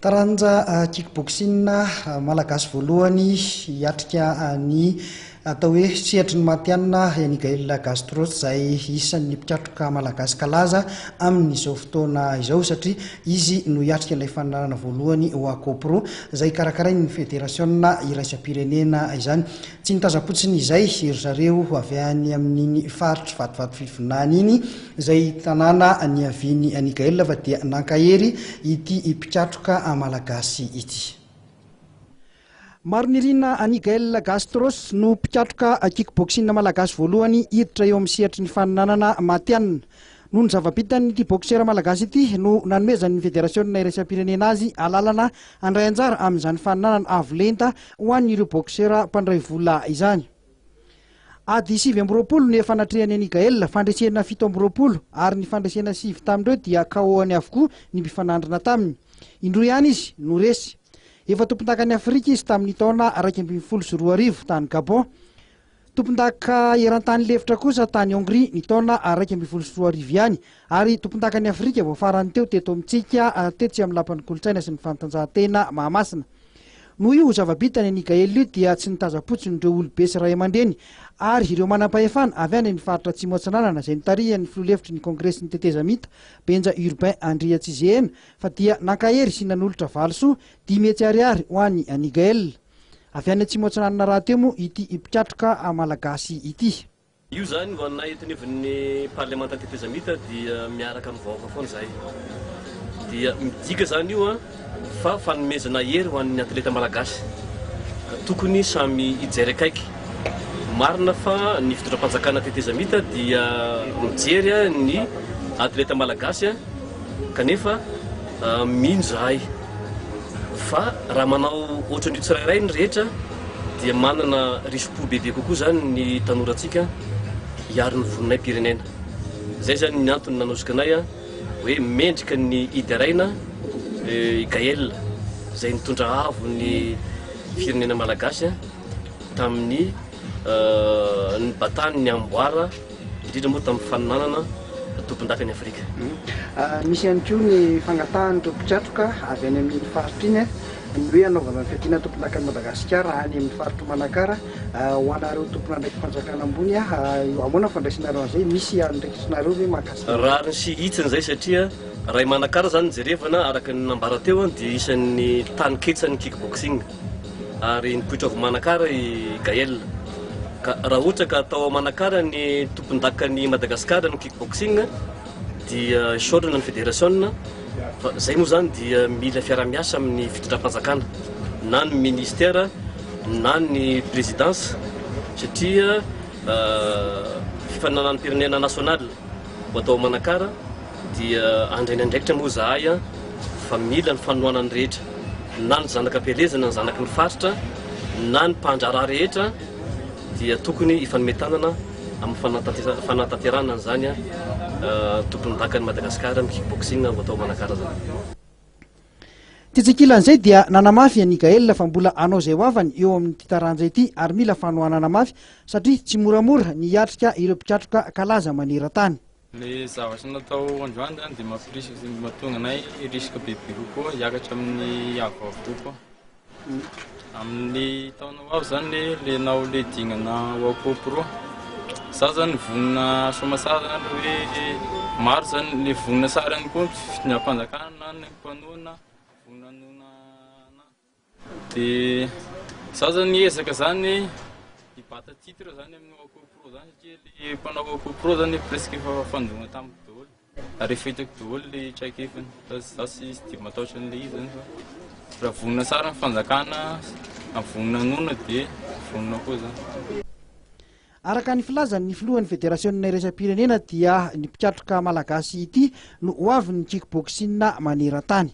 Taranja kick-boxing malagasy voalohany hiatrika ny atao hoe sehatry ny matihanina i Anigael Gastros izay isan'ny mpikatroka malagasy kalaza amin'izao fotoana izao satria izy no hiatrika ilay faninanana voalohany ho Akopro izay karakarain'ny federasiona iraisam-pirenena izany. Tsy nitazam-potsiny izay ry zareo avy any amin'iny faritry Vatovavy Fitovinany iny Izay tanàna niavian'i Anigael fa dia nankahery ity mpikatroka malagasy ity. Maronirina Anigael Gastros no mpikatroka kick-boxing malagasy voalohany hiditra eo amin'ny sehatry ny faninanana matihanina. Noho ny zava-bitan'ity boxeur malagasy ity no nanomezan'ny federasiona iraisam-pirenena azy alalana handray anjara amin'izany faninanana avo lenta ho an'ireo boxeur mpandray vola izany. Ady 29 no efa natrehan'i Anigael, fandresena 27 ary ny fandresena sivy tamin'ireo dia KO-ny avokoa ny mpifanandrina taminy. Indroa ihany izy no resy. Efa tompondakan'i Afrika izy tamin'ny taona 2011 tany Gabon. Tompondaka eran-tany lefitra kosa tany Hongrie ny taona 2011 ihany ary tompondakan'i Afrika vao farany teo teto amintsika tetsy amin'ny Lapan'ny Kolontsaina sy ny Fanatanjahantena Mahamasina. Noho io zava-bitany an'i Gaël io dia tsy nitazam-potsiny ireo olobe sy ray aman-dreny ary ireo manam-pahefana avy any amin'ny faritra Atsimo Atsinanana izay notarihan'ny filoha lefitry ny Kongresin'ny tetezamita, Benja Urbain Andriatsizehena fa dia nankahery sy nanolotra valisoa 500 ariary ho an'i an'i Gaël. Avy any Atsimo Atsinanana rahateo moa ity mpikatroka malagasy ity. Io izany ho anay eto anivon'ny parlemanta tetezamita dia miaraka amin'ny vahoaka foana izahay. Dia midika izany io fa fanomezana hery ho an'ny atleta malagasy. Ka tokony samy hijery akaiky. Marina fa ny fitondram-panjakana tetezamita dia mijery ny atleta malagasy kanefa mino izahay fa raha manao ohatran'io tsirairay ny rehetra dia manana risi-po bebe kokoa izany ny tanorantsika hiaro ny voninahi-pirenena. Izay izany ny antony nanosika anay hoe mendrika ny hideraina i Gaël izay nitondra avo ny firenena malagasy tamin'ny nibatany ny amboara indrindra moa tamin'ny faninanana tompondakan'i Afrika. Misy ihany koa ny fangatahan'ireo mpikatroka avy any amin'iny faritra iny ny hoe hanaovana ny fiadiana tompondakan'i Madagasikara any amin'ny faritr'i Manakara. Ho anareo tompon'andraiki-panjakana ambony, ahoana ny fandraisanareo an'izay? Misy andraikitrinareo ve mahakasika an'izay? Rariny sy hitsiny izay satria raha i Manakara izany no jerevana araka ny nambara teo dia isan'ny tany ketsan'ny kick-boxing. ary nipoitra avy Manakara i Gaël. Ka raha ohatra ka atao ao Manakara ny tompondakan'i Madagasikara ny kick-boxing dia isaorana ny federasiona fa zay moa zany dia mila fiara-miasa amin'ny fitondram-panjakana na ny ministère na ny présidence satria fifaninanam-pirenena national ho atao ao Manakara Dia handray ny andraikitra moa izahay fa mila ny fanohanan'ny rehetra, na ny zanaka am-pielezana, ny zanaky ny faritra, na ny mpandraharaha rehetra dia tokony hifanome tanana amin'ny fanatanterahana an'izany tompondakan'i Madagasikara amin'ny kick-boxing ho atao Manakara izany. Tetsy ankilan'izay dia nanamafy i Gaël fa mbola hanao izay ho avany eo amin'ity taranja ity ary mila fanohanana mafy satria tsy moramora ny hiatrika ireo mpikatroka kalaza maneran-tany. Ny zavatra natao androany zany dia mampirisika sy mahatonga anay hirisika bebe kokoa hiakatra amin'ny avoavo kokoa. Amin'ny taona ho avy zany le hanao le dingana ho ao Pro. Za zany vonona soamatsara zany hoe maro zany le vonona tsara ihany koa ny fitondram-panjakana na ny mpanohana vonona hanohana anahy. Dia za zany hiezaka zany hibata titre zany amin'ny Wako Pro zany satria le mpanao Wako Pro zany presque efa fandona tamiko daholo ary efa hitako daholo le traikefany fa za tsy dia matahotra an'le izy zany fa raha vonona tsara ny fanjakana vonona hanoana dia vonona koa za. Araka ny filazan'ny filohan'ny federasionina iraisam-pirenena dia ny mpikatroka malagasy ity no ho avin'ny kick-boxing maneran-tany.